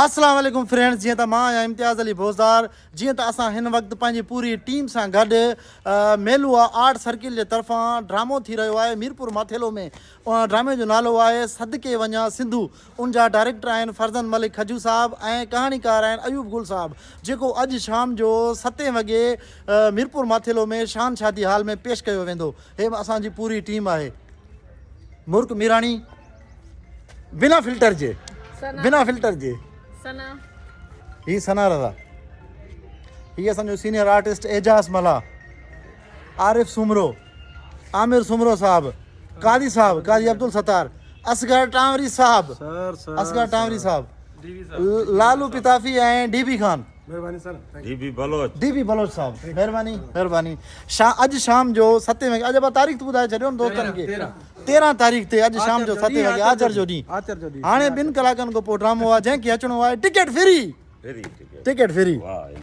اسلام عليڪم فرينڊز جيئن ته مان آهيان امتياز علي بوزدار جيئن ته اسان هن وقت پنهنجي پوري ٽيم سان گڏ ميلوآ آرٽ سرڪل جي طرفان ڊرامو ٿي رهيو آهي ميرپور ماٿيلو ۾ ان ڊرامي جو نالو آهي صدقي وڃان سنڌو ان جا ڊائريڪٽر آهن فرزند ملڪ کجو صاحب ۽ ڪهاڻيڪار آهن ايوب گل صاحب جيڪو اڄ شام جو ستين وڳي ميرپور ماٿيلو ۾ شان شادي هال ۾ پيش ڪيو ويندو هي اسان جي پوري ٽيم آهي مرڪ ميراڻي بنا فلٽر جي بنا فلٽر جي ثنا هي ثنا رضا هي اسان جو سينيئر آرٽسٽ اعجاز ملاح عارف سومرو عامر سومرو صاحب قاضي صاحب قاضي عبدالستار اصغر ٽانوري صاحب اصغر ٽانوري صاحب لالو پتافي ۽ ڊي بي خان مھرباني sir D B Baloch D B Baloch صاحب مھرباني مھرباني شا اڄ شام جو ستين وڳي اڄ ابا تاريخ ته ٻڌائي ڇڏيو نه دوستن کي 13 تاريخ تي اڄ شام جو ستين وڳي آچر جو ڏينهن آچر جو ڏينهن هاڻي ٻن ڪلاڪن کان پوء ڊرامو آهي جنهن کي اچڻو آهي ticket free free ticket ticket free واهه.